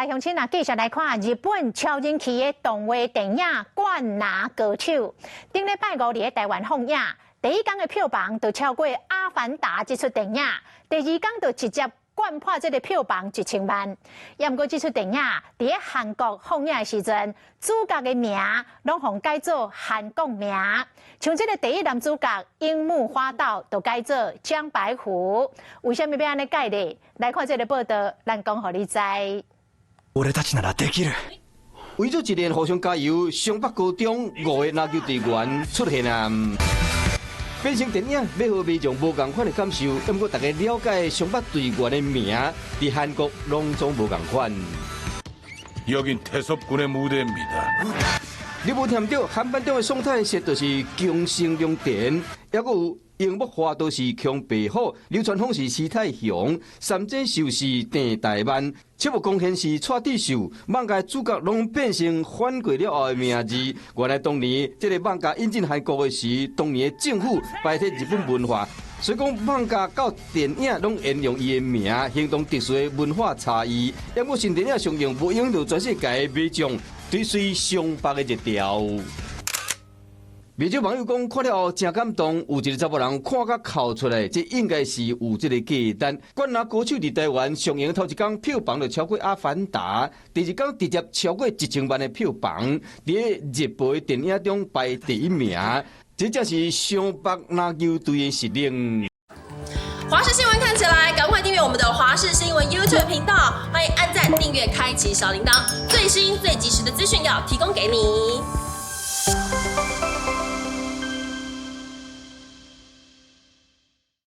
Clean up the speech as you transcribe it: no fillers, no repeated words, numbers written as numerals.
來鄉親啊，繼續來看日本超人氣的動畫電影《灌籃高手》。頂禮拜五佇咧台灣放映，第一工的票房就超過《阿凡達》這齣電影，第二工就直接灌破這个票房1000萬。也毋過這齣電影佇咧韓國放映的時陣，主角的名攏予改做韓國名，像這个第一男主角櫻木花道就改做江白虎。為啥物欲按呢改咧？來看這个報道，咱講予你知。俺たちならできる。為咗一年互相加油，松北高中五个籃球隊員出現啊！變成電影，欲予民眾無仝款的感受，毋過大家了解松北隊員的名，佇韓國攏總無仝款。 여긴 태섭군의 무대입니다. 你無聽著，韓版中的宋太學就是宮城良田，抑閣有櫻木花道是羌白虎，流川楓是師太雄，三井壽是鄭大萬，赤木剛憲是蔡智秀，漫画主角攏變成翻過了後的名字。原來當年這个漫畫引進韓國的時，當年的政府排斥日本文化，所以講漫畫到電影攏沿用伊的名，形同特殊的文化差異。抑閣新電影上映，無影響著全世界的民眾追隨松北的熱潮。不少網友講看了後誠感動，有一个查某人看甲哭出來，這應該是有這个價值。灌籃高手佇台灣上映頭一工票房就超過《阿凡達》，第二工直接超過1000萬的票房，佇日本的電影中排第一名，這才是松北籃球隊的實力。華視新聞看起來，趕快訂閱我們的華視新聞 YouTube 頻道，歡迎按讚、訂閱、開啟小鈴鐺，最新最及時的資訊要提供給你。